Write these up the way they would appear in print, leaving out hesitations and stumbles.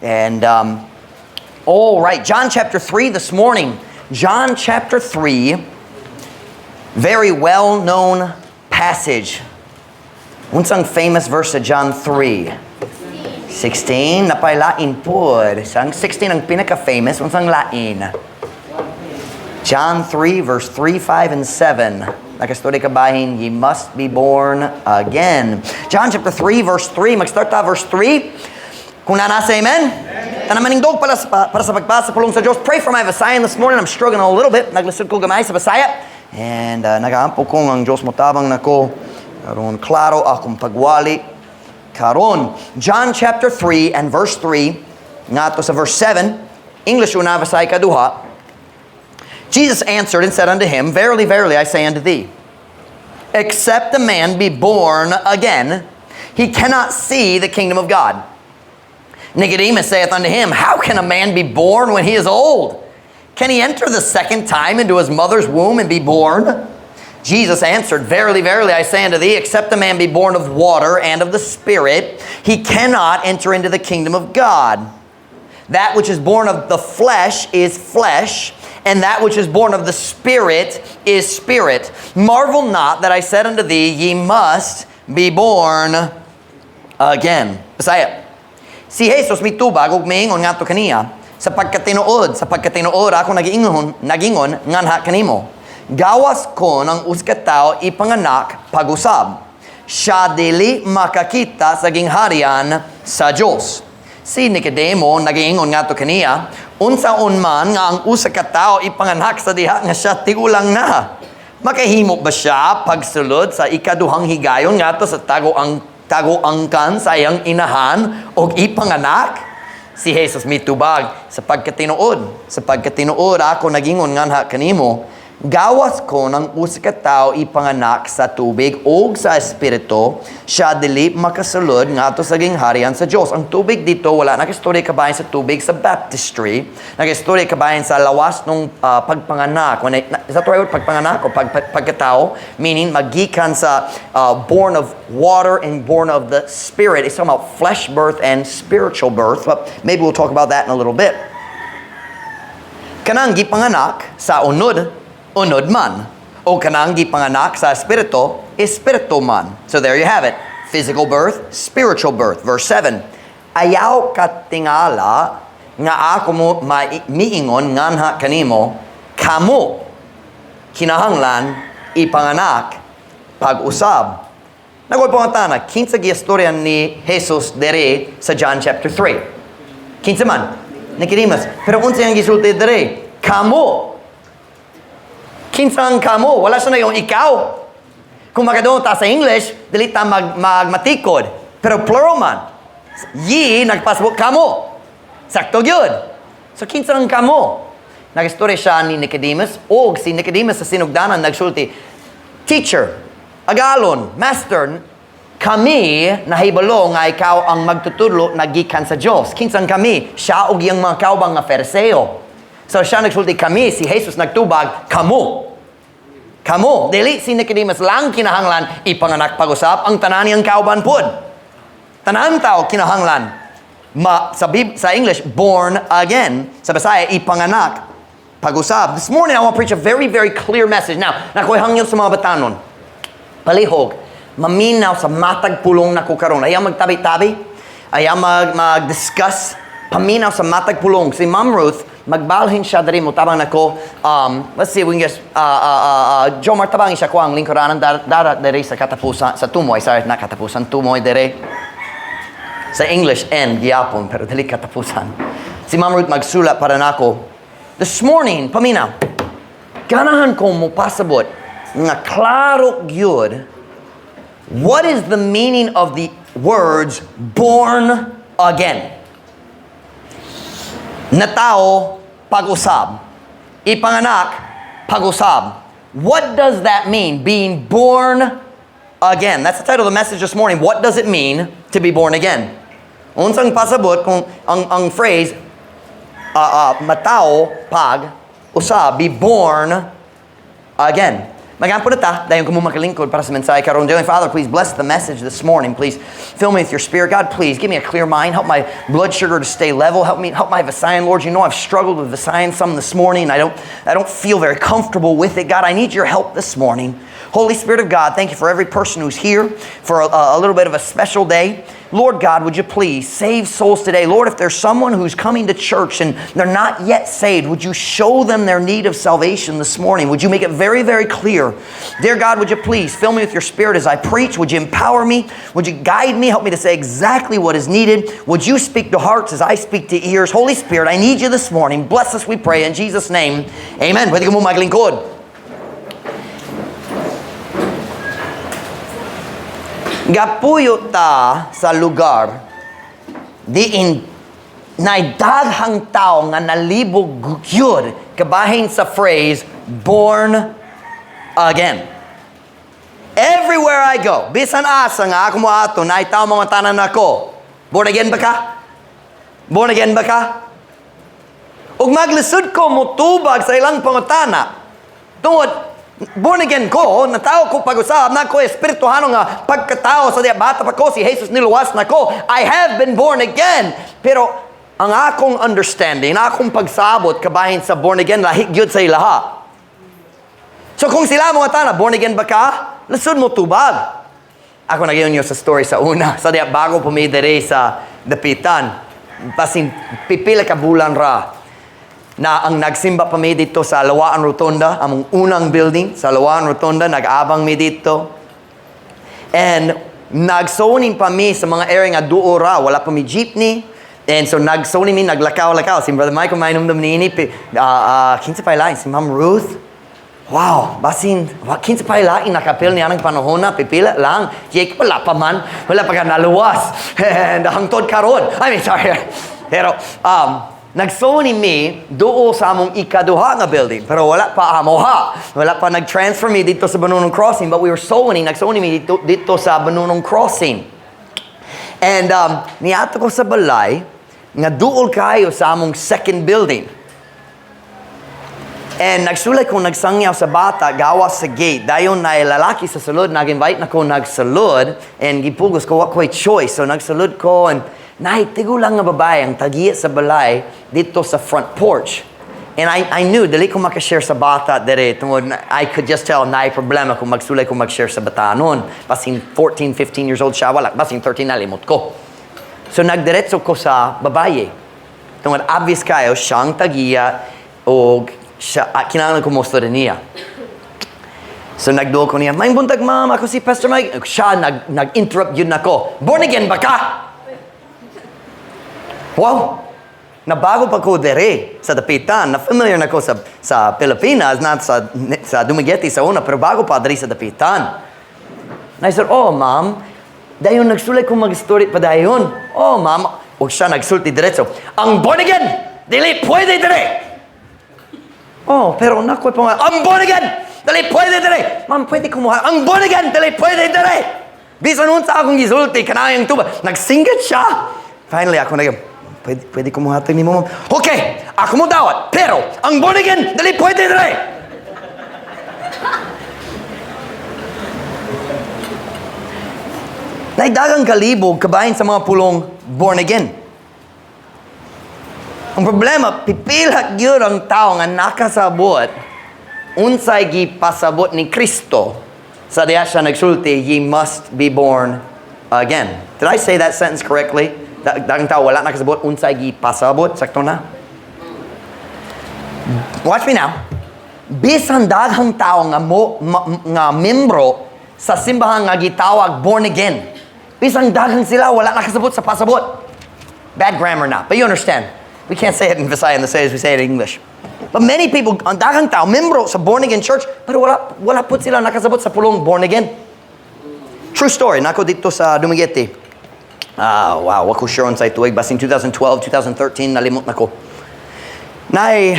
And all right, John chapter 3 this morning. John chapter 3, very well known passage. Unsang famous verse sa John 3? 16. Napay lain pod. Ang 16 ang pinaka-famous. Unsang lain? John 3, verse 3, 5, and 7. Nakastory kabahin, "Ye must be born again." John chapter 3, verse 3. Mag-start ta, verse 3. Kung naa na, say amen. Tanan manindog para sa pagbasa pulong sa Diyos. Pray for my Visayan this morning. I'm struggling a little bit. Naglisod ko gamay sa Bisaya. And nagaampo ko ang Diyos motabang nako. Karon klaro akong pagwali. Karon, John chapter 3 and verse 3, ngadto sa verse 7, English una, Bisaya kaduha. Jesus answered and said unto him, "Verily, verily, I say unto thee, except a man be born again, he cannot see the kingdom of God." Nicodemus saith unto him, "How can a man be born when he is old? Can he enter the second time into his mother's womb and be born?" Jesus answered, "Verily, verily, I say unto thee, except a man be born of water and of the Spirit, he cannot enter into the kingdom of God. That which is born of the flesh is flesh, and that which is born of the Spirit is spirit. Marvel not that I said unto thee, Ye must be born again." Bisaya. Si Jesus mitubag ug miingon ngadto kaniya, Sa pagkatinuod ako nagingon nganha kanimo. Gawas kon ang usa ka tawo ipanganak pag-usab, siya dili makakita sa gingharian sa Dios." Si Nicodemo nagingon ngadto kaniya, "Unsaon man nga ang usa ka tawo ipanganak sa diha nga siya tigulang na? Makahimo ba siya pagsulod sa ikaduhang higayon ngadto sa tago-angkan sa iyang inahan og ipanganak?" Si Jesus mitubag, Sa pagkatinuod ako nagingon nganha kanimo, gawas kon ang usa ka tawo ipanganak sa tubig ug sa espiritu, siya dili makasulod ngadto sa gingharian sa Dios." Ang tubig dito, wala nakistorya kabahin sa tubig sa baptistry. Nakistorya kabahin sa lawas ng pagpanganak. Is that the right word? Pagpanganak o pagkatao? Meaning, magikan sa born of water and born of the Spirit. It's talking about flesh birth and spiritual birth. But maybe we'll talk about that in a little bit. Kanang gipanganak sa unod, unod man. O kanang gipanganak sa espiritu, espiritu man. So there you have it. Physical birth, spiritual birth. Verse 7. Ayaw katingala nga ako mo miingon nganha kanimo, kamo kinahanglan ipanganak pag-usab. Nakoy pangutana, kinsa giistorya ni Jesus dere sa John chapter 3? Kinsa man? Nicodemus. Pero unsa ang gisulti dere? Kamo. Kinsa ang kamo? Wala siya na yung ikaw. Kung makadungog ta sa English, dili ta magmatikod. Pero plural man. Ye, nagpasabot kamo. Sakto gyud. So kinsa ang kamo? Nagistorya siya ni Nicodemus og si Nicodemus sa sinugdanan nagsulti, "Teacher, agalon, master, kami nahibalo nga ikaw ang magtutudlo na gikan sa Dios." Kinsang kami? Siya og iyang mga kaubang nga Fariseo. So siya nagsulti kami, si Jesus nagtubag, kamo. Kamo, dili si Nicodemus lang kinahanglan ipanganak pag-usab, ang tanan niyang kauban pud. Tanan tao kinahanglan sa English, born again. Sa Bisaya, ipanganak pag-usab. This morning, I want to preach a very, very clear message. Now, nakoy hangyo sa mga batanon. Palihog, maminaw sa matag pulong nako karon. Ayaw magtabi-tabi, ayaw mag-discuss, paminaw sa matag pulong. Si Ma'am Ruth, magbalhin siya diri mo tabang nako. Let's see if we can just, Jomar, tabangin siya ko ang lingkuranan dara diri sa katapusan, sa tumoy, sorry, na katapusan, tumoy diri. Sa English, end, gyapon, pero dili katapusan. Si Ma'am Ruth magsulat para nako. This morning, paminaw, ganahan ko mo pasabot nga klaro gyud what is the meaning of the words "born again." Natao pag-usab. Ipanganak pag-usab. What does that mean, being born again? That's the title of the message this morning. What does it mean to be born again? Unsang pasabot kung ang phrase matao pag usab, be born again? Magampo na ta, dayon kamo makalingkod para sa mensahe karon. Dear Father, please bless the message this morning. Please fill me with your Spirit. God, please give me a clear mind. Help my blood sugar to stay level. Help me, help my Visayan. Lord, you know I've struggled with Visayan some this morning. I don't feel very comfortable with it. God, I need your help this morning. Holy Spirit of God, thank you for every person who's here for a little bit of a special day. Lord God, would you please save souls today? Lord, if there's someone who's coming to church and they're not yet saved, would you show them their need of salvation this morning? Would you make it very, very clear? Dear God, would you please fill me with your Spirit as I preach? Would you empower me? Would you guide me? Help me to say exactly what is needed. Would you speak to hearts as I speak to ears? Holy Spirit, I need you this morning. Bless us, we pray, in Jesus' name. Amen. Pwede kamo maglingkod. Gapuyo ta sa lugar diin nay daghang tao nga nalibog gyud kabahin sa phrase "born again." Everywhere I go, bisan asa nga ako moadto, naay tao mangutana nako, "Born again ba ka? Born again ba ka?" Ug maglisod ko motubag sa ilang pangutana. Tungod born again ko, natawo ko pag-usab, naa ko espirituhano nga pagkatao sa diha bata pa ko, si Jesus niluwas na ko. I have been born again. Pero ang akong understanding, akong pagsabot kabahin sa born again, lahi gyud sa ilaha. So kung sila mangutana, "Born again ba ka?" Lisod motubag. Ako nag sa story sa una, sa diha bago pa mi diri sa Dapitan, basin pipila ka bulan ra na ang nagsimba pa mi dito sa Lawaan Rotonda, among unang building sa Lawaan Rotonda, nag-abang mi dito. And nagzoning pa mi sa mga area nga duo ra, wala pa mi jeepney. And so nagzoning mi, naglakaw-lakaw. Si Brother Michael mainumdum niini, kinsa pa lain, si Ma'am Ruth. Wow, basin, kinsa pa lain nakapil niya ng panahon na, pipila lang. Jake, wala pa man, wala pa ka naluwas. And hangtod karon. I mean, sorry. Pero, nagzoning mi duo sa among ikaduha nga building. Pero wala pa amoha. Wala pa nag-transfer mi dito sa Banunong Crossing, but we were zoning, nagzoning mi dito sa Banunong Crossing. And niadto ko sa balay, nga duol kayo sa among second building. And nagsulay ko nagsangyaw sa bata, gawas sa gate. Dayon na lalaki sa sulod, nag-invite na ko nagsulod, and gipugos ko, wa ko'y choice. So nagsulod ko, and naay tigulang nga babae ang tagiya sa balay dito sa front porch. And I knew, dili ko makashare sa bata dere, tungod I could just tell naay problema kung magsulay ko mag-share sa bata noon. Basin 14, 15 years old siya, wala, basin 13, nalimot ko. So nagdiretso ko sa babaye. Tungod obvious kayo, siyang tagiya, o siya, kinahanglan ko mo niya. So nagduol ko niya, "Maayong buntag, ma'am, ako si Pastor Mike." Siya, nag-interrupt gyud nako. "Born again ba ka?" Wow! Nabago pa ko dere sa Dapitan. Na familiar na ko sa Pilipinas, not sa Dumaguete sa una, pero bago pa dere sa Dapitan. And I said, "Oh, ma'am," dayon nagsulay ko mag-story pa dayon. "Oh, ma'am," o siya nagsulti diretso, "Ang born again, dili pwede dere." Oh, pero nakoy pa ang born again, dili pwede dere. "Ma'am, pwede kumuha. Ang born again, dili pwede dere." Bisan unsa akong gisulti, kanayang tuba. Nagsinggat siya. Finally, ako nag, "Pwede kumuha ni mo, ma'am." "Okay, ako mo dawat. Pero, ang born again, dili pwede dere." Naay daghang kalibog kabahin sa mga pulong "born again." Ang problema, pipila gyud ang tao nga nakasabot unsay gipasabot ni Kristo sa diha siya nagsulti, "Ye must be born again." Did I say that sentence correctly? Daghang tao wala nakasabot unsay gipasabot, sakto na? Watch me now. Bisan daghang tao nga nga membro sa simbahan nga gitawag born again. Bisan daghang sila wala nakasabot sa pasabot. Bad grammar na, but you understand. We can't say it in Visaya in the same as we say it in English. But many people, ang daghang tao, membro sa born again church, pero wala po sila nakasabot sa pulong "born again." True story, nako dito sa Dumaguete. Ah, wow, wa ko sure unsay tuig, basin 2012, 2013, nalimot na ko. Nay,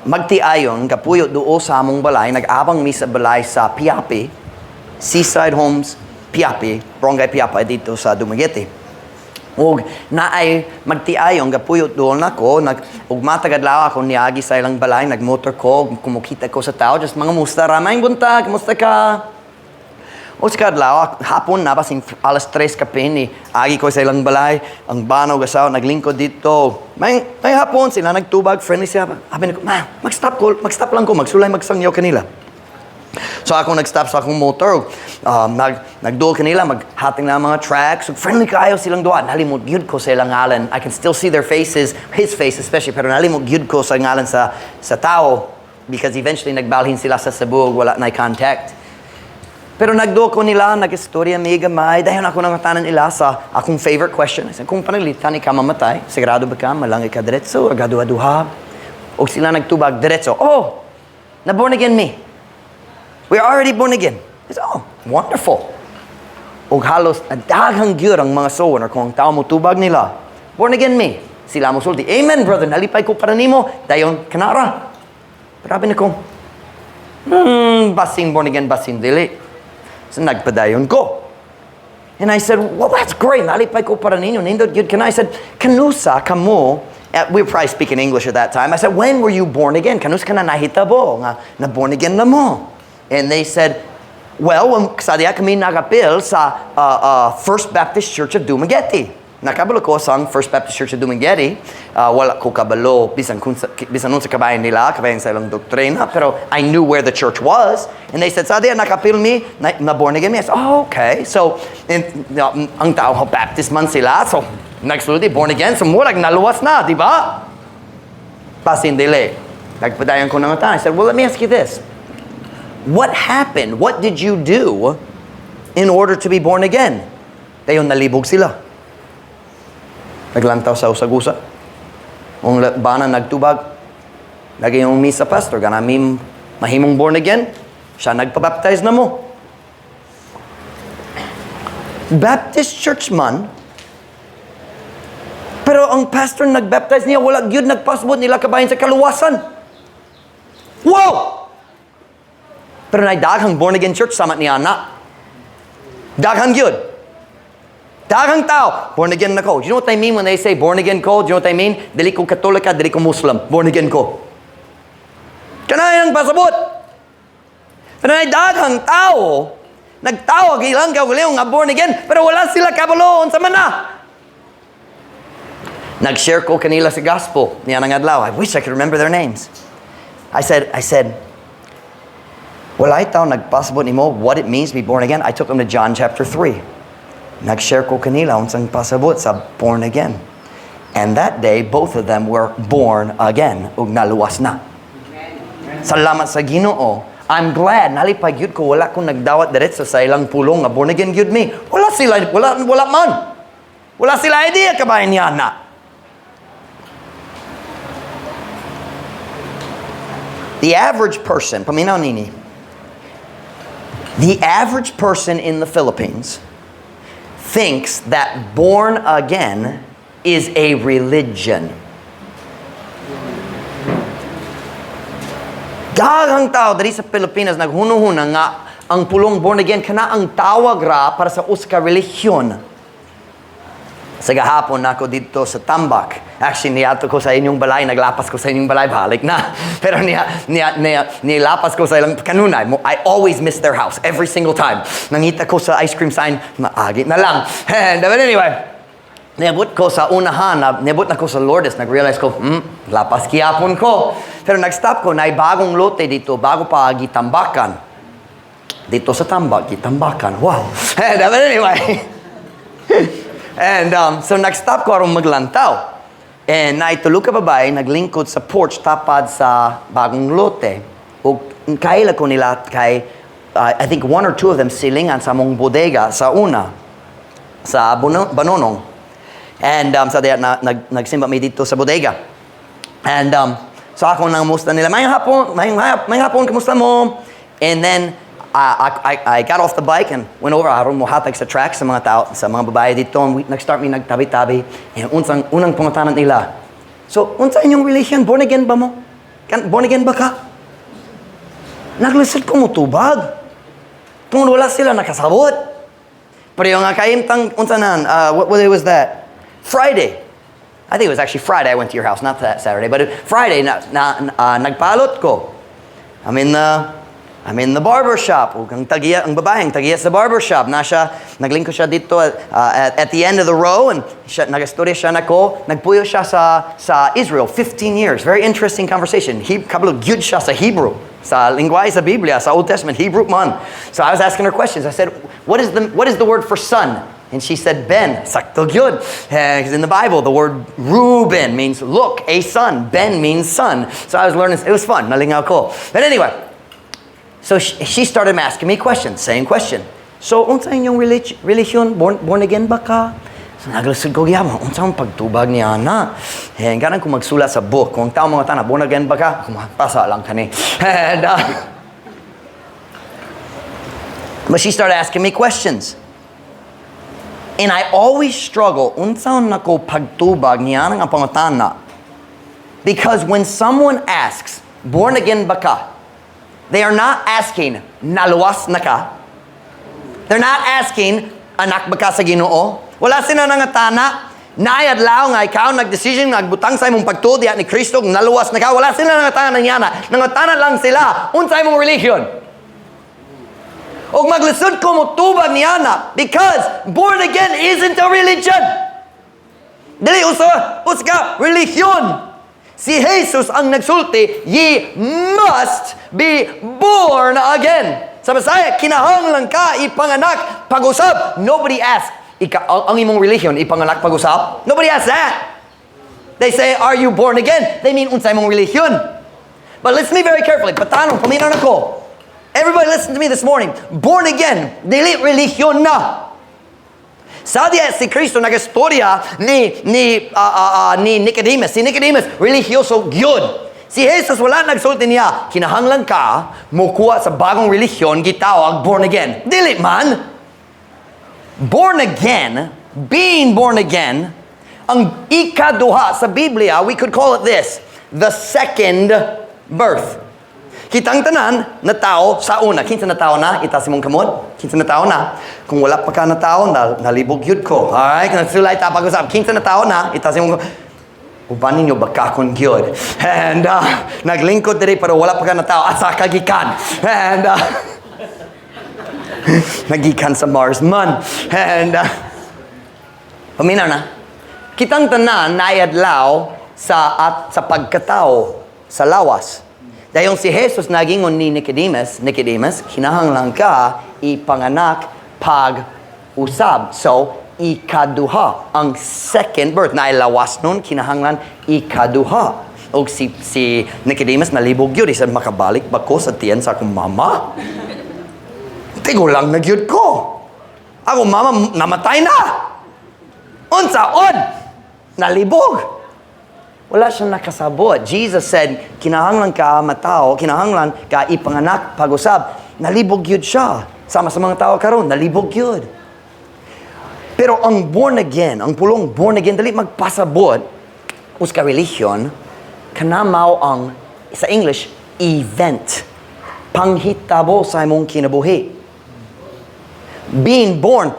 magtiayon, kapuyo duo sa among balay, nag-abang mi sa balay sa Piapi, Seaside Homes, Piapi, Barangay Piapi dito sa Dumaguete. Og naay magtiayon gapuyo duol nako nag ug matag adlaw ako niagi sa ilang balay, nagmotor ko, kumukita ko sa tao, just mga musta ra, "Maayong buntag, kumusta ka?" O sa kadlaw, hapon na basing alas 3 kapin ni agi ko sa ilang balay, ang bana ug asawa naglingkod dito. May hapon sila nagtubag, friendly siya. Sabi ko, "Ma, mag-stop ko, mag-stop lang ko, magsulay magsangyaw kanila." So ako nag-stop sa akong motor, nagduol kanila, maghatag na mga tracts, so friendly kayo silang duha. Nalimot gyud ko sa ilang ngalan. I can still see their faces, his face especially, pero nalimot gyud ko sa ngalan sa tao because eventually nagbalhin sila sa Cebu, wala na contact. Pero nagduol ko nila, nag-istorya mi gamay, dayon ako nangutana nila sa akong favorite question. I said, "Kung pananglitan ka mamatay, sigurado ba ka, malangit ka diretso, o gaduha-duha?" O sila nagtubag, "Diretso." "Oh, na born again me. We are already born again." I said, "Oh, wonderful." Og halos daghang gyud ang mga sower kung ang tao mo tubag nila, "Born again me." Sila mo sulti, "Amen, brother, nalipay ko para nimo, dayon kanara." Grabe na ko, basin born again, basin dili. So nagpadayon ko. And I said, "Well, that's great. Nalipay ko para ninyo. Nindot gyud kana." I said, "Kanusa kamo," we were probably speaking English at that time. I said, "When were you born again? Kanusa ka na nahitabo nga na born again na mo?" And they said, "Well, when, sa diya kami nagapil sa First Baptist Church of Dumaguete." Nakabalo ko sa First Baptist Church of Dumaguete. Wala ko kabalo bisan kung sa, bisan unsa kabahin nila, kabahin sa ilang doktrina, pero I knew where the church was. And they said, "Sa diya nakapil mi, na born again mi." I said, "Oh, okay." So, and, ang tao, Baptist man sila. So, nagsulti, born again. So, murag naluwas na, di ba? Basin dili. Nagpadayon ko ng I said, "Well, let me ask you this. What happened? What did you do in order to be born again?" Dayon nalibog sila. Naglantaw sa usag-usa. Ang bana nagtubag. Naging mi sa pastor, gana mi mahimong born again. Siya nagpabaptize na mo. Baptist church man, pero ang pastor nagbaptize niya, wala gyud nagpasabot nila kabahin sa kaluwasan. Wow! Pero nay daghang born again church sama niya na. Daghang gyud. Daghang tao, "Born again na ko." Do you know what they mean when they say "born again ko"? Do you know what they mean? "Dili ko Katolika, dili ko Muslim. Born again ko." Kanay ang pasabot. Pero nay daghang tao, nagtawag ilang kaugalingon nga born again, pero wala sila kabalo unsa man na. Nag-share ko kanila sa gospel niya ng adlaw. I wish I could remember their names. I said, "Walay tao nagpasabot nimo what it means to be born again." I took them to John chapter 3. Nag-share ko kanila unsang pasabot sa born again. And that day, both of them were born again ug naluwas na. Salamat sa Ginoo. I'm glad nalipay gyud ko wala ko nagdawat diretso sa ilang pulong nga born again gyud mi. Wala sila, wala wala man. Wala sila idea kabahin niya na. The average person, paminaw nini, the average person in the Philippines thinks that born again is a religion. Daghang tao diri sa Pilipinas naghunuhuna nga ang pulong born again kana ang tawag ra para sa usa ka relihiyon. Sa gahapon nako dito sa Tambak. Actually, niadto ko sa inyong balay, naglapas ko sa inyong balay, balik na. Pero niya, nilapas ko sa ilang kanunay. I always miss their house, every single time. Nangita ko sa ice cream sign, maagi na lang. And, but anyway, niabot ko sa unahan, niabot na ko sa Lourdes, nag-realize ko, lapas gihapon ko. Pero nag-stop ko, na bagong lote dito, bago pa gitambakan. Dito sa Tambak, gitambakan. Wow. And, but anyway, and so nag-stop ko aron maglantaw. And naitulo ka babae, naglingkod sa porch tapad sa bagong lote. O kaila ko nila kay, I think one or two of them silingan sa mong bodega sa una, sa Banonong. And sa diya, na, nagsimba mi dito sa bodega. And so ako nang musta nila, "Maayong hapon, maayong hapon, kamusta mo?" And then I got off the bike and went over, aron mo hatag sa tract sa mga tao, sa mga babae dito. And we, nag-start mi nagtabi-tabi. And unsang unang pangutanan nila, "So, unsa inyong religion? Born again ba mo? Born again ba ka?" Naglisod ko mo tubag. Kung wala sila nakasabot. Pero yung nga kaimtang, unsa nan, what was that? Friday, I think it was actually Friday I went to your house, not that Saturday, but Friday, na nagpalot ko. I'm in the barber shop. Ug ang tag-iya, ang babae, ang tag-iya sa barber shop. Na siya, naglingkod siya dito at the end of the row and siya, nagastorya siya nako. Nagpuyo siya sa Israel 15 years. Very interesting conversation. He, kabalo gyud siya sa Hebrew. Sa lingwahe sa Biblia, sa Old Testament, Hebrew man. So I was asking her questions. I said, What is the word for son?" And she said, "Ben." Sakto gyud. Because in the Bible, the word Reuben means "look, a son." Ben means son. So I was learning, it was fun. Nalingaw ko. But anyway, so she started asking me questions, same question. "So, unsa inyong religion? Born again ba ka?" So, naglisod ko gyapon, unsa ang pagtubag niya na? Eh, ganahan ko magsulat sa book. Kung ang tao mangutana, "Born again ba ka?" Ako, "Pasa lang kani." And but she started asking me questions. And I always struggle, unsa nako pagtubag niya nga pangutana? Because when someone asks, "Born again ba ka?" they are not asking, "Naluwas na ka?" They're not asking, "Anak ba ka sa Ginoo?" Wala sila nangutana, "Naay adlaw nga ikaw nagdesisyon, nagbutang sa imong pagtuo diha ni Kristo, naluwas na ka?" Wala sila nangutana niya na. Nangutana lang sila, "Unsa imong religion?" Og maglisod ko mo tubag niya na because born again isn't a religion. Dili usa ka religion. Si Jesus ang nagsulti, "Ye must be born again." Sa Bisaya, kinahanglan ka ipanganak pag-usab. Nobody asks, "Ika, ang imong religion, ipanganak pag-usab?" Nobody asks that. They say, "Are you born again?" They mean, "Unsa imong religion?" But listen to me very carefully. Patanong, paminaw nako. Everybody listen to me this morning. Born again, dili religion na. Sa diya si Kristo nagastorya ni Nicodemus. Si Nicodemus, religyoso gyud. Si Jesus wala nagsulti niya, "Kinahanglan ka mokuha sa bagong relihiyon gitawag born again." Dili man. Born again, being born again, ang ikaduha sa Biblia, we could call it this, the second birth. Kitang tanan na tao sa una. Kinsa na tao na? Itaas imong kamot. Kinsa na tao na? Kung wala pa ka na tao, nalibog yun ko. Alright? Kung sulay ta pag-usap. Kinsa na tao na? Itaas imong kamot. Uban ninyo bakakon gyud. And naglingkod diri pero wala pa ka na tao. Asa ka gikan? And nagikan sa Mars man. And paminaw na. Kitang tanan naadlaw sa at sa pagkatao sa lawas. Dayon si Jesus nagingon ni Nicodemus, "Nicodemus, kinahanglan ka ipanganak pag usab." So, ikaduha. Ang second birth. Na lawas nun, kinahanglan ikaduha. O si Nicodemus nalibog yun. He said, "Makabalik ba ko sa tiyan sa akong mama? Tigulang na gyud ko. Ako mama namatay na. Unsaon?" Nalibog. Wala siyang nakasabot. Jesus said, "Kinahanglan ka matao, kinahanglan ka ipanganak pag-usab." Nalibog yun siya. Sama sa mga tao karon, nalibog yun. Pero ang born again, ang pulong born again, dali magpasabot usa ka relihiyon, kana mao ang, sa English, event. Panghitabo sa imong kinabuhi. Being born,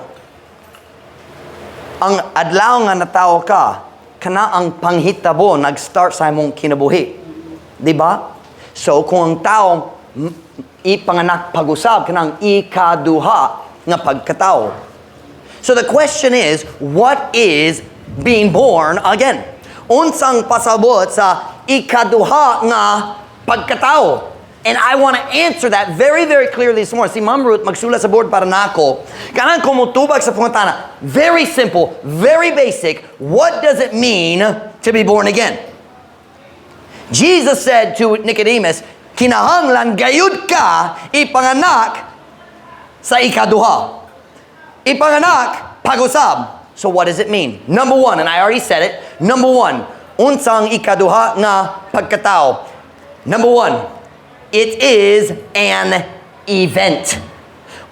ang adlaw nga natawo ka, kana ang panghitabo nag-start sa imong kinabuhi. Di ba? So, kung ang tao ipanganak pag-usab, kanang ikaduha nga pagkatao. So the question is, what is being born again? Unsang pasabot sa ikaduha nga pagkatao? And I want to answer that very, very clearly this morning. Si Ma'am Ruth magsulat sa board para nako. Ganahan ko motubag sa pangutana. Very simple, very basic. What does it mean to be born again? Jesus said to Nicodemus, "Kinahanglan gayud ka ipanganak sa ikaduha. Ipanganak, pag-usab." So what does it mean? Number one, and I already said it. Number one, unsang ikaduha nga pagkatao? Number one, it is an event.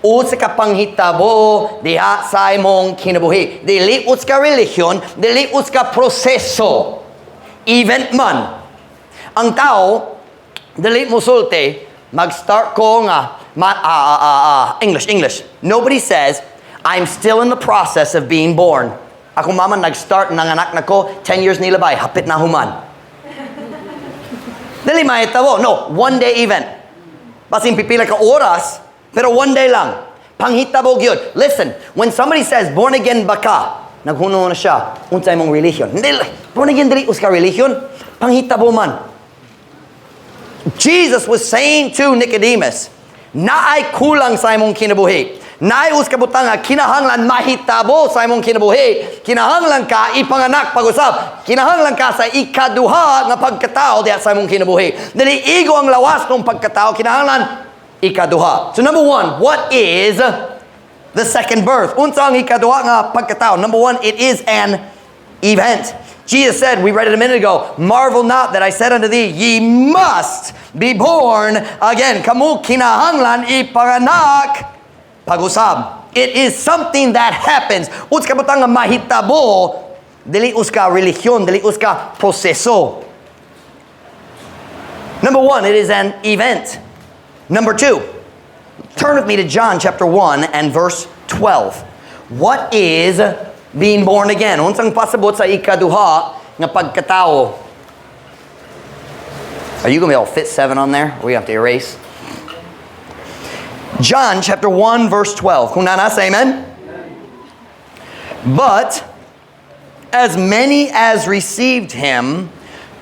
Usa ka panghitabo diha sa imong kinabuhi. Dili usa ka relihiyon, dili usa ka proseso. Event man. Ang tao, dili mo sulti, mag-start ko nga, English, English. Nobody says, "I'm still in the process of being born." Ako mama nag-start, nanganak na ko, 10 years nilabay, hapit na human. Dili mahitabo. No, one day event. Basin pipila ka oras, pero one day lang. Panghitabo gyud. Listen, when somebody says, "Born again ba ka?" Naghuno na siya, "Unsa imong religion?" Hindi, born again dili usa ka religion. Panghitabo man. Jesus was saying to Nicodemus, "Naay kulang sa imong kinabuhi. Naay usa ka butang nga kinahanglan mahitabo sa imong kinabuhi. Kinahanglan ka ipanganak pag-usab. Kinahanglan ka sa ikaduha nga pagkatao diha sa imong kinabuhi. Dili igo ang lawas ng pagkatao, kinahanglan ikaduha." So number one, what is the second birth? Unsa ang ikaduha nga pagkatao? Number one, it is an event. Jesus said, we read it a minute ago, "Marvel not that I said unto thee, ye must be born again." Kamo kinahanglan ipanganak pag-usab. It is something that happens. Usa ka butang nga mahitabo, dili usa ka relihiyon, dili usa ka proseso. Number one, it is an event. Number two, turn with me to John chapter 1 and verse 12. What is being born again? Unsang pasabot sa ikaduha nga pagkatao? Are you going to be able to fit seven on there? We have to erase. John chapter 1 verse 12. Kung naa na, say amen. "But as many as received him,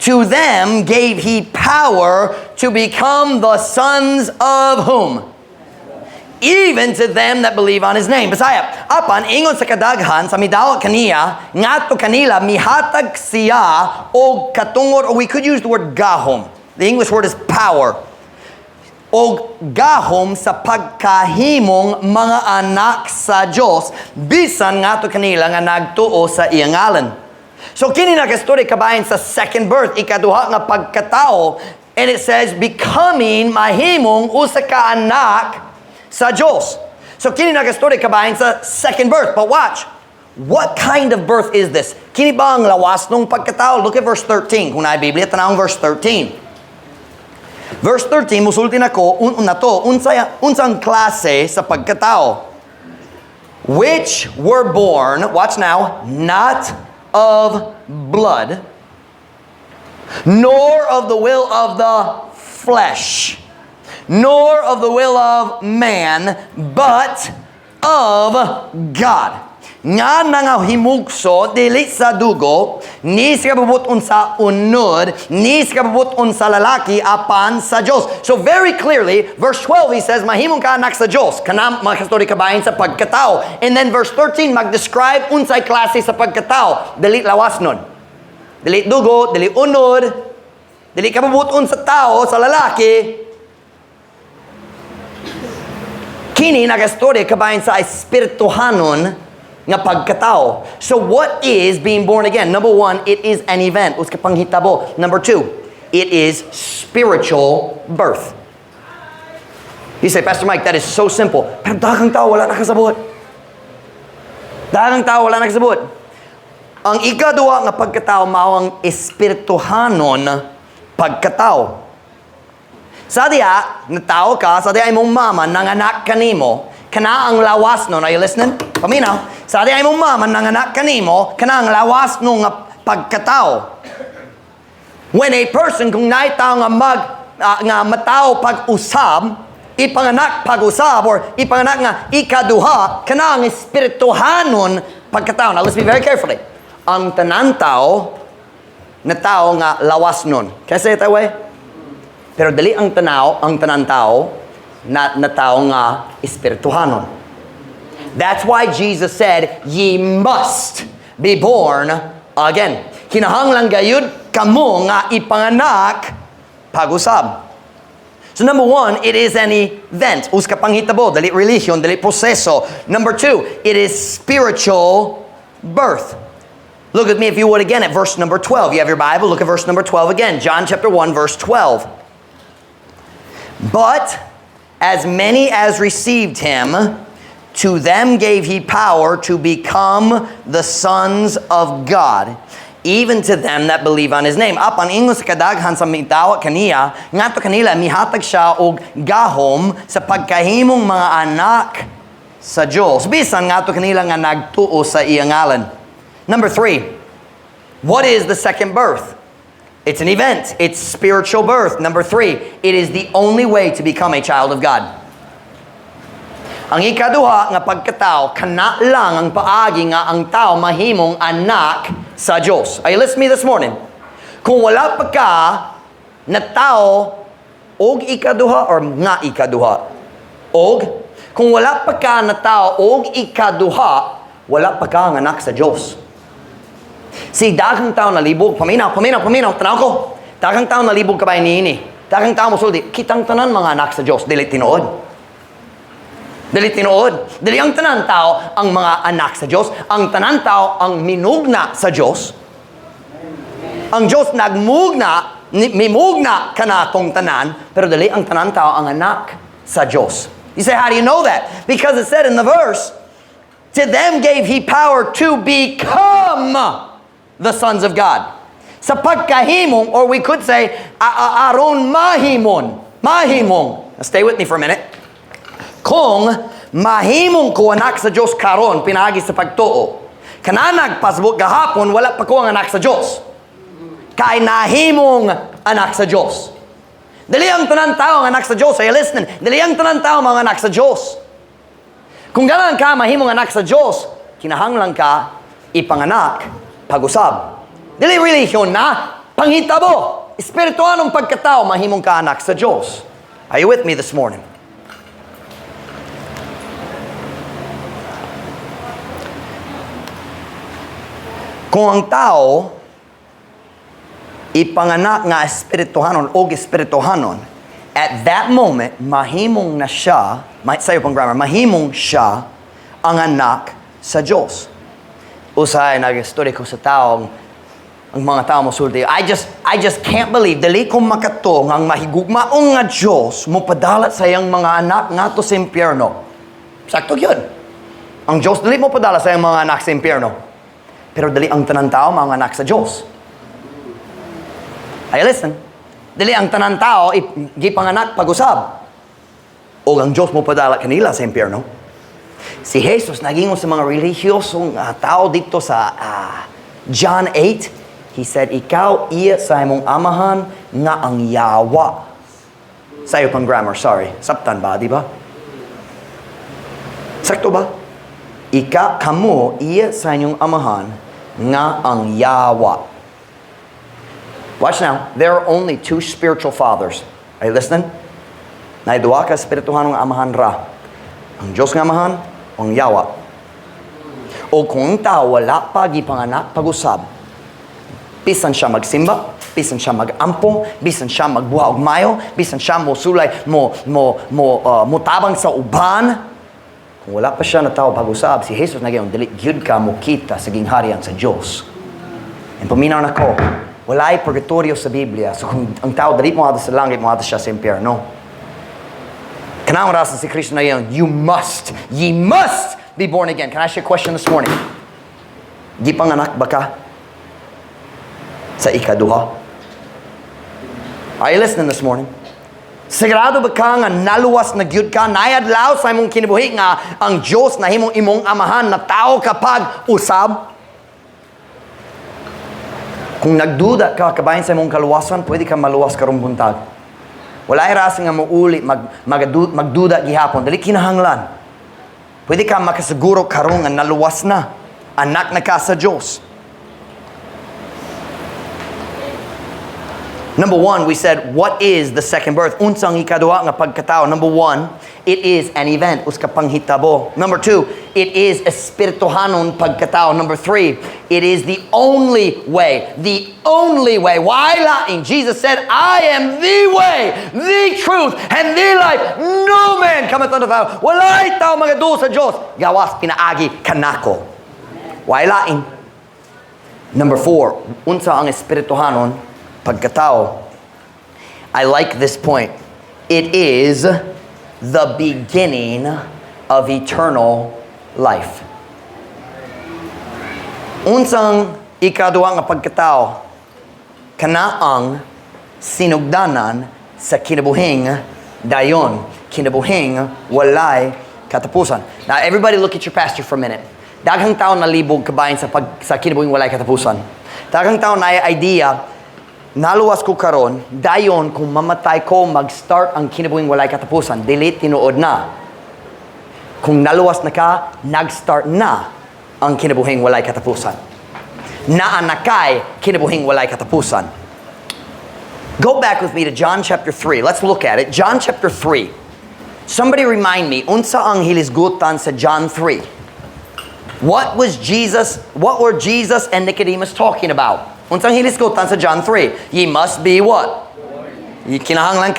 to them gave he power to become the sons of whom? Even to them that believe on his name." Bisaya, "Apan ingon sa kadaghan sa midawat kaniya, ngadto kanila mihatag siya og katungod," or we could use the word "gahom." The English word is "power." "Og gahom sa pagkahimong mga anak sa Dios bisan ngadto kanila nga nagtuo sa iyang ngalan." So kini nagastory kabahin sa second birth, ikaduha nga pagkatao, and it says becoming, mahimong usa ka anak sa Dios. So kini nagastory kabahin sa second birth. But watch, what kind of birth is this? Kini ba ang lawas ng pagkatao? Look at verse 13. Kung naay Biblia, tanawang verse 13. Verse 13, musulti nako, un na to, unsang klase sa pagkatao? "Which were born," watch now, "not of blood, nor of the will of the flesh, nor of the will of man, but of God." Nga nangahimugso dili sa dugo, ni sa kabubut-on sa unod, ni sa kabubut-on sa lalaki, apan sa Diyos. So very clearly, verse 12, he says, mahimong ka anak sa Diyos. Kana makastorya kabahin sa pagkatao. And then verse 13, mag-describe unsay klase sa pagkatao. Dili lawas nun. Dili dugo, dili unod, dili kabubut-on sa tao, sa lalaki. Kini nagastorya kabahin sa espirituhanon nga pagkatao. So what is being born again? Number one, it is an event. Usa ka panghitabo. Number two, it is spiritual birth. You say, "Pastor Mike, that is so simple." Pero daghang tao wala nakasabot. Daghang tao wala nakasabot. Ang ikaduha nga pagkatao mao ang espirituhanon pagkatao. Sa diha, natao ka, sa diha imong mama, nanganak kanimo, kana ang lawas no, are you listening? Paminaw. Sa diha imong mama, nanganak kanimo, kana ang lawas no nga pagkatao. When a person, kung naay tao nga matao pag-usab, ipanganak pag-usab, or ipanganak nga ikaduha, kana ang espirituhanon pagkatao. Now, let's be very carefully. Ang tanan tao, na tao nga lawas nun. Can I say it that way? Pero dili ang tanan tao na tao nga espirituhanon. That's why Jesus said, "Ye must be born again." Kinahanglan gayud kamo nga ipanganak pag-usab. So number one, it is an event. Usa ka panghitabo, dili religion, dili proseso. Number two, it is spiritual birth. Look with me, if you would, again at verse number 12. You have your Bible, look at verse number 12 again. John chapter 1, verse 12. "But as many as received him, to them gave he power to become the sons of God, even to them that believe on his name." "Apan ingon sa kadaghan sa mitawat kaniya, ngadto kanila mihatag siya og gahom sa pagkahimong mga anak sa Dios, bisan ngadto kanila nga nagtuo sa iyang ngalan." Number three, what is the second birth? It's an event. It's spiritual birth. Number three, it is the only way to become a child of God. Ang ikaduha nga pagkatao, kana lang ang paagi nga ang tao mahimong anak sa Diyos. Are you listening to me this morning? Kung wala pa ka na tao og ikaduha or nga ikaduha, og kung wala pa ka na tao og ikaduha, wala pa ka ang anak sa Diyos. Si daghang tao nalibog, paminaw, paminaw, paminaw, tanaw ko. Daghang tao nalibog kabay niini. Daghang tao mosulti, kitang tanan mga anak sa Diyos, dili tinuod. Dili tinuod. Dili ang tanan tao ang mga anak sa Diyos. Ang tanan tao ang minugna sa Diyos. Ang Diyos nagmugna, mimugna kanatong tanan, pero dili ang tanan tao ang anak sa Diyos. You say, "How do you know that?" Because it said in the verse, "To them gave He power to become the sons of God." Sa pagkahimong, or we could say, aron mahimon. Mahimong. Now stay with me for a minute. Kung mahimong ko anak sa Diyos karon pinaagi sa pagtuo, kana nagpasabot gahapon, wala pa ko ang anak sa Diyos. Kay nahimong anak sa Diyos. Dili ang tanan tao ang anak sa Diyos. Are you listening? Dili ang tanan tao mga anak sa Diyos. Kung ganahan ka mahimong anak sa Diyos, kinahanglan ka ipanganak pag-usab. Dili relihiyon na, panghitabo. Espirituanong pagkatao, mahimong ka anak sa Diyos. Are you with me this morning? Kung ang tao ipanganak nga espirituhanon o espirituhanon, at that moment, mahimong na siya, sayo pang grammar, mahimong siya ang anak sa Diyos. Usahay, nag-story ko sa tao, ang mga tao mo sulti, I just can't believe, dili ko makato nga ang mahigugmaong nga Diyos mo padala sa iyang mga anak ngadto sa impyerno. Sakto yun. Ang Diyos dili mo padala sa iyang mga anak sa impyerno. Pero dili ang tanan tao mga anak sa Diyos. Ay, listen. Dili ang tanan tao gipanganak pag-usab. O ang Diyos mo padala kanila sa impyerno. Si Jesus nagingon sa mga relihiyosong tao dito sa John 8, he said, "Ikaw iya sa imong amahan nga ang yawa." Sayo pang grammar, sorry. Saptan ba, di ba? Sakto ba? Ika kamo iya sa inyong amahan nga ang yawa. Watch now. There are only two spiritual fathers. Are you listening? Naay duha ka espirituhanong amahan ra. Ang Diyos nga amahan o ang yawa. O kung ang tao wala pa gipanganak pag-usab, bisan siya magsimba, bisan siya magampo, bisan siya magbuha og mayo, bisan siya mo sulay, mo tabang sa uban, kung wala pa siya na tao pag-usab, si Jesus nagyong dili gyud ka mo kita sa gingharian sa Dios. And paminaw na ko, walay purgatorio sa Biblia. So kung ang tao dili mo sa langit, mo siya sa impyerno. Kanang rasa si Kristo na yun, "You must, ye must be born again." Can I ask you a question this morning? Gipanganak ba ka sa ikaduha? Are you listening this morning? Sigurado ba ka nga naluwas na gyud ka, naadlaw sa imong kinabuhi nga ang Diyos na himong imong amahan na tao kapag usab? Kung nagduda ka kabahin sa imong kaluwasan, pwede ka maluwas karong buntag. Wala rasa nga muuli, magduda gihapon. Dili kinahanglan. Pwede ka makaseguro karon nga naluwas na. Anak na ka sa Diyos. Number one, we said, what is the second birth? Unsang ikaduha nga pagkatao? Number one, it is an event. Usa ka panghitabo. Number two, it is espirituhanon pagkatao. Number three, it is the only way. The only way. Why lain? Jesus said, "I am the way, the truth, and the life. No man cometh unto the Father." Walay tao magaduol sa Diyos gawas pinaagi kanako. Why lain? Number four, unsa ang espirituhanon pagkatao? I like this point. It is the beginning of eternal life. Unsang ikaduha nga pagkatao? Kana ang sinugdanan sa kinabuhing dayon. Kinabuhing walay katapusan. Now everybody, look at your pastor for a minute. Daghang tao nalibog kabahin sa kinabuhing walay katapusan. Daghang tao na idea, naluwas ko karon, dayon kung mamatay ko, mag-start ang kinabuhing walay katapusan. Dili tinuod na. Kung naluwas na ka, nag-start na ang kinabuhing walay katapusan. Naa na kay kinabuhing walay katapusan. Go back with me to John chapter 3. Let's look at it. John chapter 3. Somebody remind me, unsa ang hilisgutan sa John 3? What were Jesus and Nicodemus talking about? Unsang hilisgutan sa John 3? Ye must be what? Kinahanglan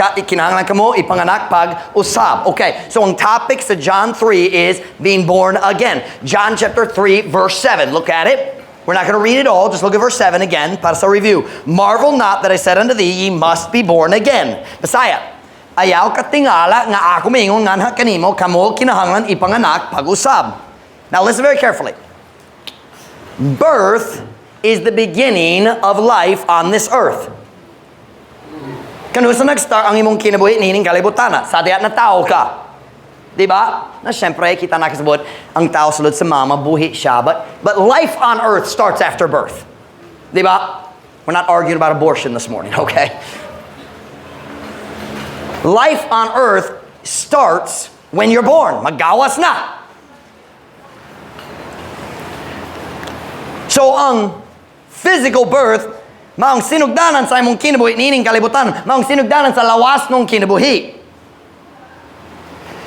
ka mo ipanganak pag usab. Okay, so ang topic sa John 3 is being born again. John chapter 3 verse 7. Look at it. We're not going to read it all. Just look at verse 7 again para sa review. "Marvel not that I said unto thee, ye must be born again." Bisaya. "Ayaw katingala nga ako mingon nganha kanimo, kamo kinahanglan ipanganak pag-usab." Now listen very carefully. Birth is the beginning of life on this earth. Kanusa nag-start ang imong kinabuhi niining kalibutan? Sa diha natawo ka. Di ba? Na syempre, kita nakasabot, ang tao sulod sa mama, buhi siya. But life on earth starts after birth. Di ba? We're not arguing about abortion this morning, okay? Life on earth starts when you're born. Magawas na. So, ang physical birth, maong sinugdanan sa imong kinabuhi niining kalibutan, maong sinugdanan sa lawas ng kinabuhi.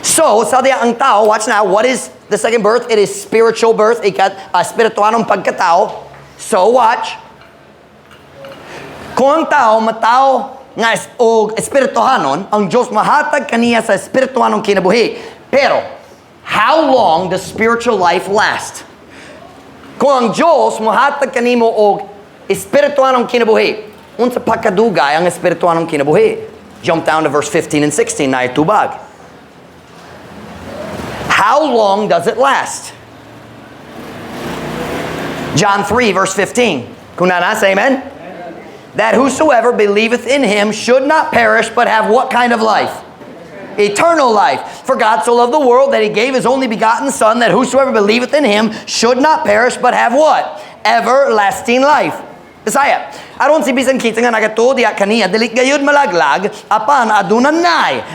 So, sa diha ang tao, watch now, what is the second birth? It is spiritual birth, ikat, espirituanong pagkatao. So, watch. Kung ang tao, matao nga og espirituhanon, ang Diyos mahatag kaniya sa espirituhanong kinabuhi. Pero, how long does spiritual life last? Kung ang Diyos mohatag kanimo og espirituhanong kinabuhi, unsa pagkadugay ang espirituhanong kinabuhi? Jump down to verse 15 and 16, na tubag. How long does it last? John 3, verse 15. Kung naa na, say amen. "That whosoever believeth in him should not perish, but have what kind of life? Eternal life. For God so loved the world that he gave his only begotten Son, that whosoever believeth in him should not perish, but have what? Everlasting life." Bisaya. "Aron si bisan kinsa nga nagatuo diha kaniya dili gayud malaglag apan aduna nay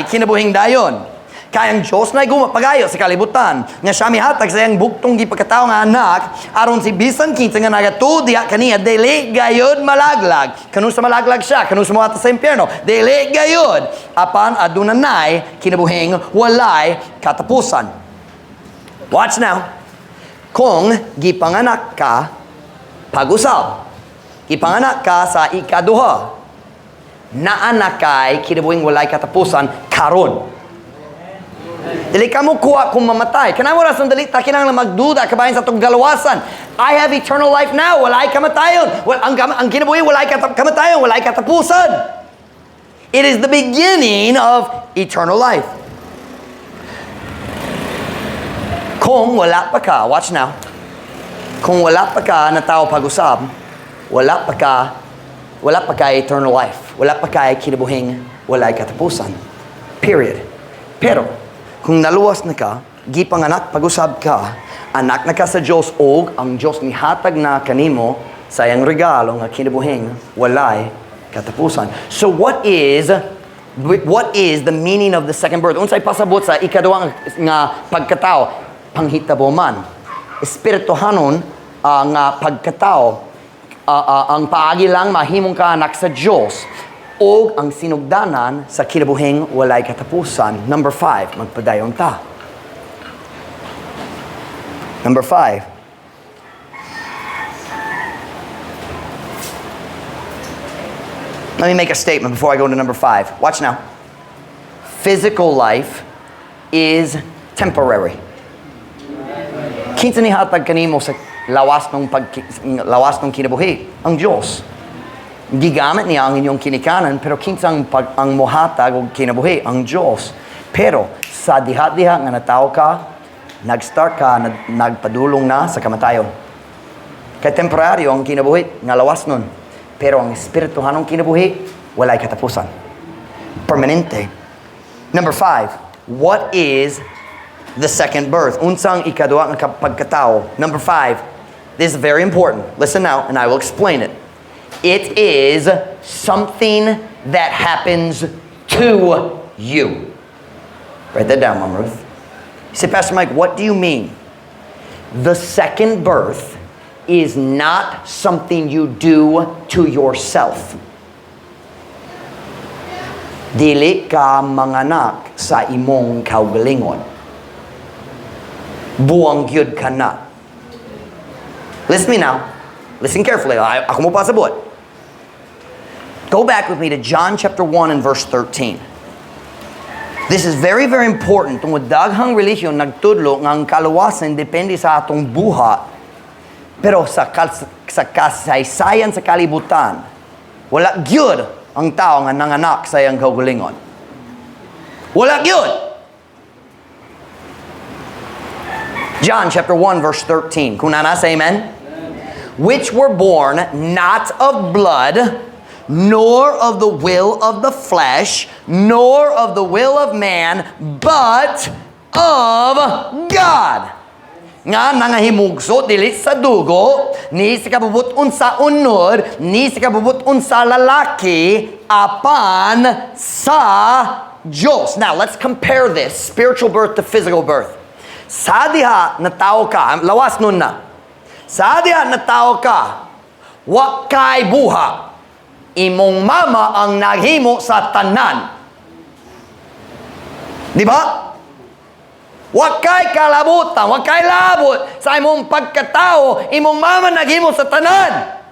kinabuhing dayon. Kay ang Diyos nahigugma pag-ayo sa kalibutan nga siya mihatag sa iyang bugtong gipakatawo nga anak aron si bisan kinsa nga nagatuo diha kaniya dili gayud malaglag." Kanus-a malaglag siya? Kanus-a moadto sa impyerno? Dili gayud. Apan aduna nay kinabuhing walay katapusan. Watch now. Kung gipanganak ka pag-usab, gipanganak ka sa ikaduha, naa na kay kinabuhing walay katapusan karon. Dili ka mo kuha kung mamatay. Kana mo rason dili ta kinahanglan magduda kabahin sa atong galuwasan. I have eternal life now. Walay kamatayon. Well, ang kinabuhi walay kamatayon, walay katapusan. It is the beginning of eternal life. Kung wala pa ka, watch now. Kung wala pa ka na tao pag-usab, wala pa ka eternal life. Wala pa ka kinabuhing walay katapusan. Period. Pero, kung naluwas na ka, gipanganak pag-usab ka, anak na ka sa Diyos og ang Diyos nihatag na kanimo sa iyang regalo nga kinabuhing walay katapusan. So what is the meaning of the second birth? Unsay pasabot sa ikaduha nga pagkatao? Panghitabo man. Espirituhanon nga pagkatao, ang paagi lang mahimong ka anak sa Diyos o ang sinugdanan sa kinabuhing walay katapusan. Number 5, magpadayon ta. Number 5. Let me make a statement before I go to number 5. Watch now. Physical life is temporary. Kinsa nihatag kanimo sa lawas ng kinabuhi? Ang Diyos. Gigamit niya ang inyong kinikanan, pero kinsang ang mohatag og kinabuhi? Ang Diyos. Pero sa diha-diha nga natawo ka, nag-start ka, nagpadulong na sa kamatayon. Kay temporaryo ang kinabuhi, nga lawas nun. Pero ang espirituhanong kinabuhi, walay katapusan. Permanente. Number 5, what is the second birth? Unsang ikaduha nga pagkatao? Number five, this is very important. Listen now, and I will explain it. It is something that happens to you. Write that down, Mom Ruth. You say, "Pastor Mike, what do you mean?" The second birth is not something you do to yourself. Dili ka manganak sa imong kaugalingon. Buang gyud ka na. Listen to me now. Listen carefully. Ako mo pasabot. Go back with me to John chapter 1 and verse 13. This is very, very important. Tungod daghang relihiyon nagtudlo nga ang kaluwasan depende sa atong buhat. Pero sa kasaysayan sa kalibutan, wala gyud ang tao nga nanganak sa iyang kaugalingon. Wala gyud. John chapter 1 verse 13. Kung naa na, say amen. Which were born not of blood, nor of the will of the flesh, nor of the will of man, but of God. Nga nangahimugso dili sa dugo, ni sa kabubut-on sa unod, ni sa kabubut-on sa lalaki, apan sa Diyos. Now, let's compare this spiritual birth to physical birth. Sa diha na tao ka, lawas nun na. Sa diha na tao ka, wa kay buhat. Imong mama ang naghimo sa tanan. Di ba? Wa kay kalabutan, wa kay labot sa imong pagkatao, imong mama naghimo sa tanan.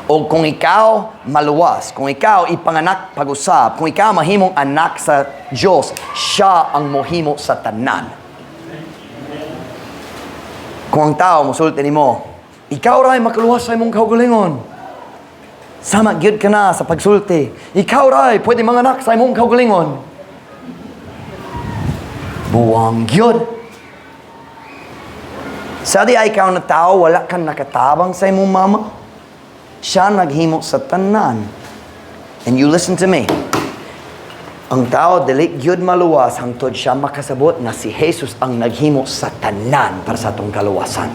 O kung ikaw maluwas, kung ikaw ipanganak pag-usab, kung ikaw mahimong anak sa Diyos, siya ang mohimo sa tanan. Kung ang tao musulti nimo, "Ikaw ray makaluwas sa imong kaugalingon." Sama gyud ka na sa pagsulti. "Ikaw ray pwede manganak sa imong kaugalingon." Buwang gyud. Sa diha ikaw na tao, wala kang nakatabang sa imong mama. Siya naghimo sa tanan. And you listen to me. Ang tao dili gyud maluwas hangtod siya makasabot na si Jesus ang naghimo sa tanan para sa atong kaluwasan.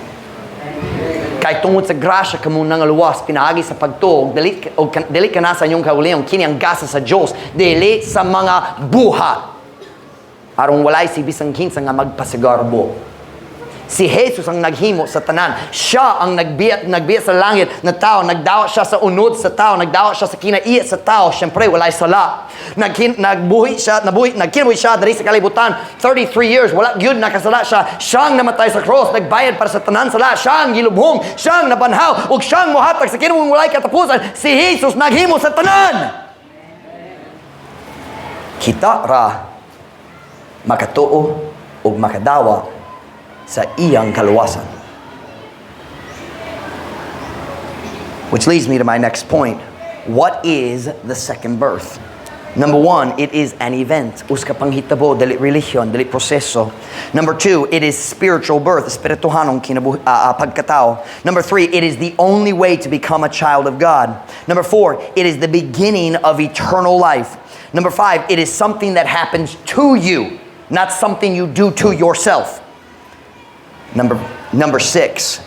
Kay tungod sa grasya kamo nangaluwas pinaagi sa pagtuo, dili ka na sa inyong kaugalingon, kini ang gasa sa Dios, dili sa mga buhat, aron walay si bisan kinsa nga magpasigarbo. Si Jesus ang naghimo sa tanan. Siya ang nagbiya sa langit na tao. Nagdawat siya sa unod sa tao. Nagdawat siya sa kinaiya sa tao. Siyempre, walay sala. Nagbuhi siya, nabuhi, nagkinabuhi siya diri sa kalibutan. 33 years, wala gyud nakasala siya. Siyang namatay sa cross, nagbayad para sa tanan sala. Siyang gilubhong, siyang nabanhaw, ug siyang mohatag sa kinabuhing walay katapusan. Si Jesus naghimo sa tanan. Kita ra makatuo ug makadawa sa iyang kaluwasan. Which leads me to my next point. What is the second birth? Number one, it is an event. Usa ka panghitabo, dili relihiyon, dili proseso. Number two, it is spiritual birth, espirituhanong pagkatao. Number three, it is the only way to become a child of God. Number four, it is the beginning of eternal life. Number five, it is something that happens to you, not something you do to yourself. Number six,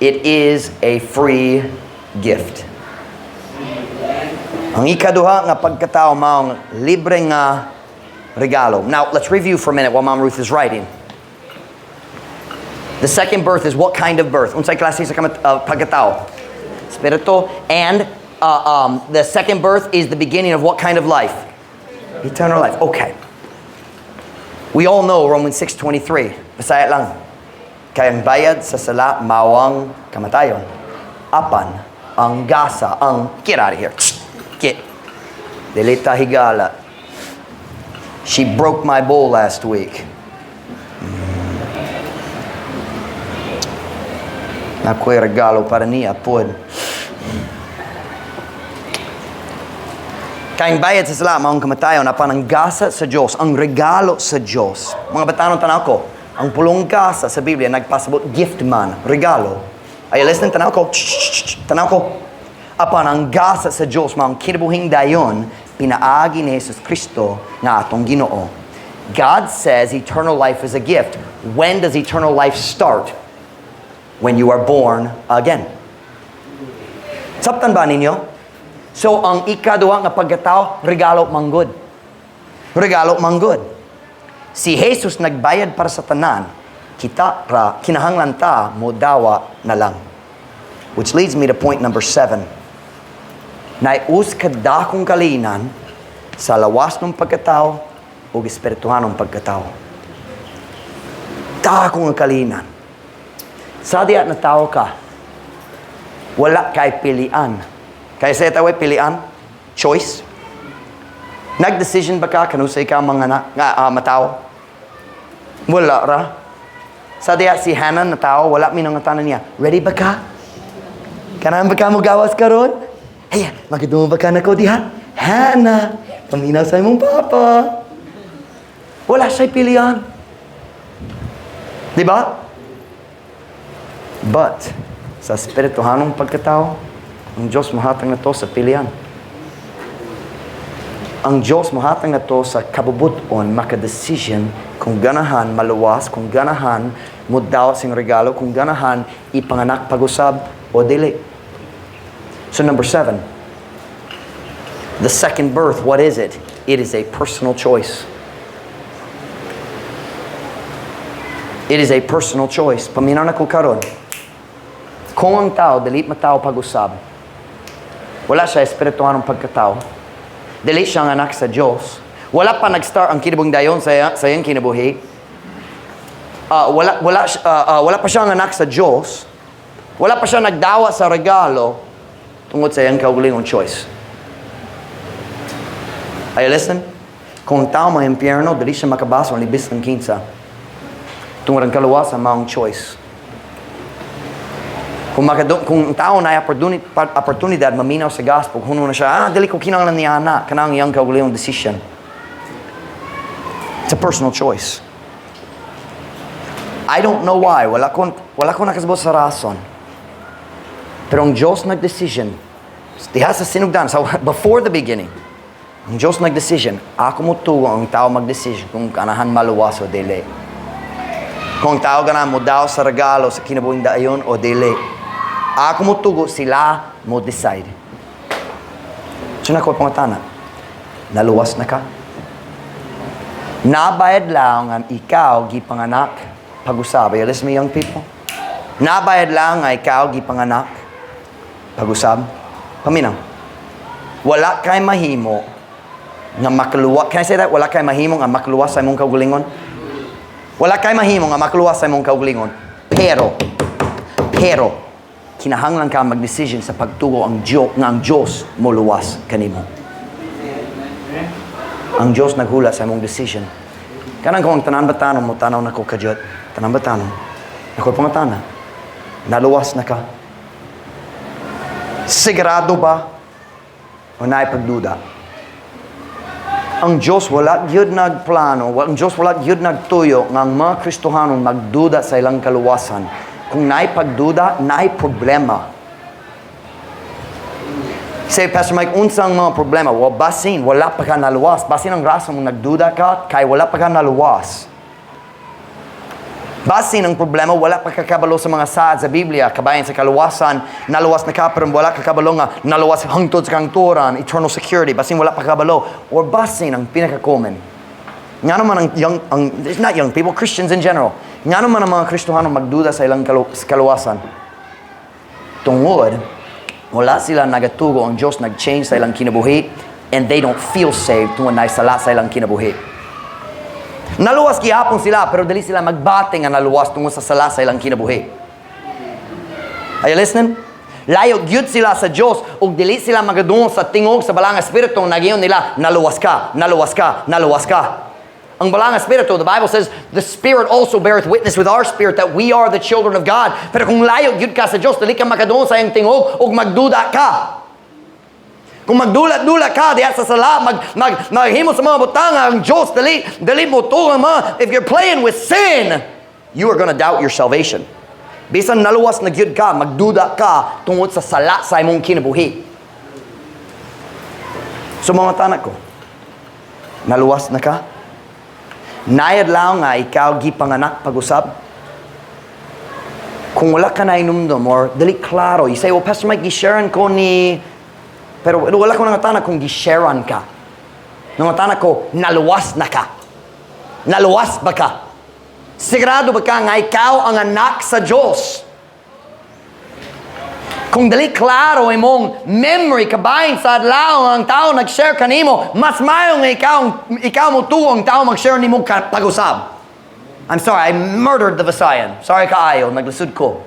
it is a free gift. Ang ikaduha nga pagkatao maong libre nga regalo. Now, let's review for a minute while Mom Ruth is writing. The second birth is what kind of birth? Unsay klase sa pagkatao? Espiritu. And the second birth is the beginning of what kind of life? Eternal life. Okay. We all know Romans 6:23. Bisaya lang. Kay ang bayad sa sala mao ang kamatayon. Apan ang gasa ang, get out of here. Get. Dili ta higala. She broke my bowl last week. Nako'y regalo para niya, pod. Kay ang bayad sa sala, maong kamatayon, apan ang gasa sa Diyos, ang regalo sa Diyos. Mga batanon, tanaw ko, ang pulong gasa sa Biblia, nagpasabot gift man, regalo. Are you listening? Tanaw ko. Shh, shh, shh, tanaw ko. Apan ang gasa sa Diyos, maong kinabuhing dayon, pinaagi ni Jesus Kristo nga atong Ginoo. God says eternal life is a gift. When does eternal life start? When you are born again. Sabtan ba ninyo? So, ang ikaduha nga pagkatao, regalo manggod. Regalo manggod. Si Jesus nagbayad para sa tanan, kita ra, kinahanglan ta mo dawa na lang. Which leads me to point number 7. Naay usa ka dakong kalinan sa lawas ng pagkatao o espirituhanong pagkatao. Dakong kalinan. Sa diya na tao ka, wala kay pilian. Kaya sa tawag pilian, choice. Nag-decision ba ka kanusay ka mga na, nga, matao? Wala ra. Sa diya si Hannah na tao, wala mi nangutana niya. "Ready ba ka? Kanahan ba ka mo gawas karon? Hey, makadungo ba ka nako diha? Hannah, paminaw sa imong papa." Wala siya'y pilian. Di ba? But, sa espirituhanong pagkatao, ang Diyos mohatag nato sa pilian. Ang Diyos mohatag nato sa kabubuton maka-decision kung ganahan maluwas, kung ganahan mo daw sing regalo, kung ganahan ipanganak pag-usab o dili. So number 7, the second birth, what is it? It is a personal choice. It is a personal choice. Paminaw na ko karon. Kung ang tao, dili matao pag-usab, wala siya espirituhanong pagkatao, dili siya ang anak sa Diyos, wala pa nag-start ang kinabuhing dayon sa iyang kinabuhi, wala pa siyang anak sa Diyos, wala pa siya nagdawa sa regalo, tungod sa iyang kaugalingong choice. Are you listening? Kung ang tao ma-impyerno, dili siya makabasa ang libis ng kinsa. Tungod ang kaluwasan, maong choice. Kung ang tao na oportunidad maminaw sa gospel, kung na siya, "Dili ko kinahanglan niya anak," kanang iyang kaugalingong decision. It's a personal choice. I don't know why. Wala ko nakasabot sa rason. Pero ang Diyos nag-decision, diha sa sinugdan, sa, before the beginning, ang Diyos nag-decision, "Ako mo tugo ang tao mag-decision kung ganahan maluwas o dili. Kung ang tao ganahan mo daw sa regalo sa kinabuhing dayon o dili. Ako mo tugo sila mo decide." So na ko pangutana, naluwas na ka? Nabayad lang ang ikaw gipanganak pag-usab. Are you listening, young people? Nabayad lang nga ikaw gipanganak pag-usab. Paminaw. Wala kay mahimo nga makaluwa. Can I say that? Wala kay mahimo nga makaluwas sa imong kaugalingon. Wala kay mahimo nga makaluwas sa imong kaugalingon. Pero, kinahanglan ka mag-decision sa pagtugo ang Diyos, nga ang Diyos moluwas kanimo. Ang Diyos naghula sa imong decision. Kanang kung ang tanan batanon mo, tanaw na ko kadyot. Tanan batanon. Ako pangatana. Naluwas na ka? Sigurado ba? O naay pagduda? Ang Diyos wala gyud nagplano, ang Diyos wala gyud nagtuyo nga ang mga Kristohanon magduda sa ilang kaluwasan. Kung naay pagduda, naay problema. Say, "Pastor Mike, unsang mga problema?" Well, basin, wala pa ka naluwas. Basin ang rason mong nagduda ka, kay wala pa ka naluwas. Basin ang problema, wala pa ka kabalo sa mga saad sa Biblia, kabayan sa kaluwasan, naluwas na ka, pero wala ka kabalo nga, naluwas hangtod sa kahangturan, eternal security, basin wala pa kabalo. Or basin ang pinaka-common. Nga naman ang young, ang, it's not young people, Christians in general. Nga naman ang mga Kristohano magduda sa ilang kaluwasan? Tungod, wala sila nagatugo ang Diyos nag-change sa ilang kinabuhi and they don't feel saved tungod na sala sa ilang kinabuhi. Naluwas gihapon sila pero dili sila magbate nga naluwas tungod sa sala sa ilang kinabuhi. Are you listening? Layo gyud sila sa Diyos ug dili sila magadungog sa tingog sa Balaang Espiritu nagiyon nila, "Naluwas ka, naluwas ka, naluwas ka." Ang Balaang Espiritu, the Bible says, "The Spirit also beareth witness with our spirit that we are the children of God." Pero kung layo gyud ka sa Diyos, dili ka makadungog sa iyang tingog ug magduda ka. Kung magdula-dula ka diha sa sala, maghimo sa mga butang ang Diyos, dali mo to ang mga, if you're playing with sin, you are gonna doubt your salvation. Bisan naluwas na gyud ka, magduda ka tungod sa sala sa imong kinabuhi. So mga tanak ko, naluwas na ka? Naay adlaw nga ikaw gipanganak pag-usab. Kung wala ka nahinumdom or dili klaro, you say, "Well, Pastor Mike, gi-sharean ko ni," pero wala ko nangutana kung gi-sharean ka. Nangutana ko, naluwas na ka? Naluwas ba ka? Sigurado ba ka nga ikaw ang anak sa Diyos? Kung dili klaro imong memory kabahin sa adlaw ang tao nag-share kanimo, mas mayo nga ikaw mo tuo ang tao mag-share nimo pag-usab. I'm sorry, I murdered the Visayan. Sorry kaayo, naglisod ko.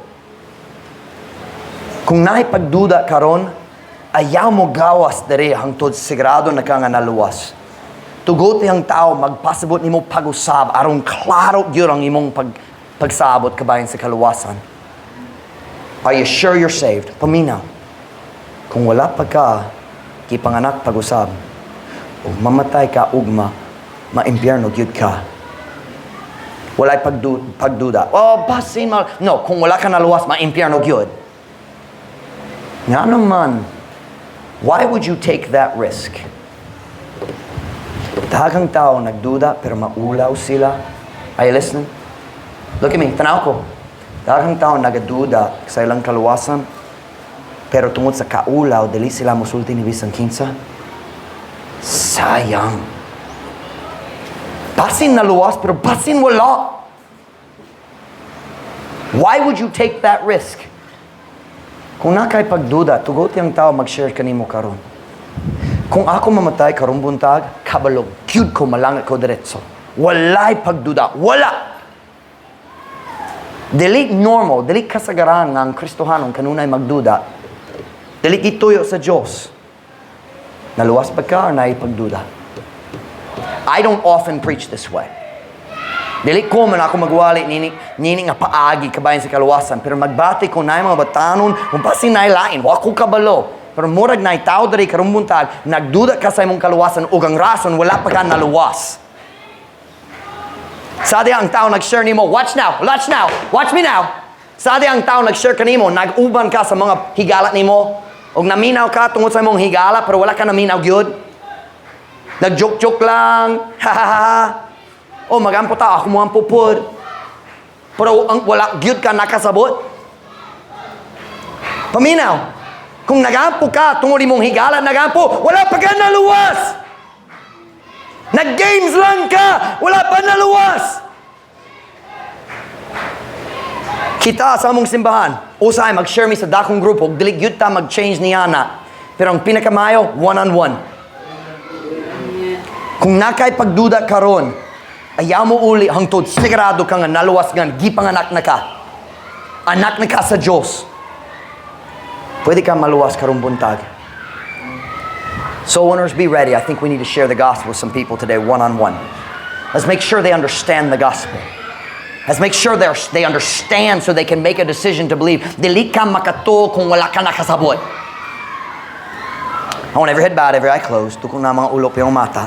Kung naay pagduda karon, ayaw mo gawas diri hangtod sigurado na ka nga naluwas. Tuguti ang tao magpasabot nimo pag-usab aron klaro gyud ang imong pagsabot kabahin sa kaluwasan. Are you sure you're saved? Paminaw. Kung wala pa ka gipanganak pag-usab, ug mamatay ka ugma, ma-impyerno gyud ka. Walay pagduda. "Oh, basin ma." No, kung wala ka naluwas, ma-impyerno gyud. Nga naman, why would you take that risk? Daghang tao nagduda pero maulaw sila. Are you listening? Look at me, tanaw ko. Daghang tao nagaduda sa ilang kaluwasan, pero tungod sa kaulaw, dili sila musulti ni bisan kinsa. Sayang. Basin naluwas, pero basin wala. Why would you take that risk? Kung naa kay pagduda, tuguti ang tao mag-share kanimo karon. Kung ako mamatay karong buntag, kabalo gyud ko malangit ko diretso. Walay pagduda, wala. Dili normal, dili kasagaran nga ang Kristohanon kanunay magduda. Dili gituyo sa Diyos. Naluwas ba ka or naay pagduda? I don't often preach this way. Dili common ako magwali nini nga paagi kabahin sa kaluwasan, pero magbati ko naay mga batanon kung basin naay lain, wa ko kabalo. Pero murag naay tao diri karong buntag, nagduda ka sa imong kaluwasan ug ang rason, wala pa ka naluwas. Sa ang tao nag-share nimo, watch now, watch now, watch me now. Sa ang tao nag-share kanimo, nag-uban ka sa mga higala nimo, ug naminaw ka tungod sa imong higala pero wala ka naminaw gyud. Nag-joke-joke lang, ha ha ha. "Oh, magampo ta, ako mo ang pupud." Pero ang wala gyud ka nakasabot. Paminaw. Kung nagampo ka tungod imong higala, nagampo, wala pa ka naluwas. Nag-games lang ka, wala pa naluwas. Kita sa among simbahan, usahay mag-share mi sa dakong grupo, dili gyud ta mag-change niana. Pero ang pinakamayo, one-on-one. Kung naa kay pagduda karon, ayaw mo uli hangtod sigurado ka nga naluwas nga gipanganak na ka. Anak na ka sa Diyos. Pwede ka maluwas karong buntag. Soul winners, be ready. I think we need to share the gospel with some people today, one-on-one. Let's make sure they understand the gospel. Let's make sure they understand so they can make a decision to believe. Dili ka makatuo kung wala ka nakasabot. I want every head bowed, every eye closed. Tukong na mga ulo, piyong mata.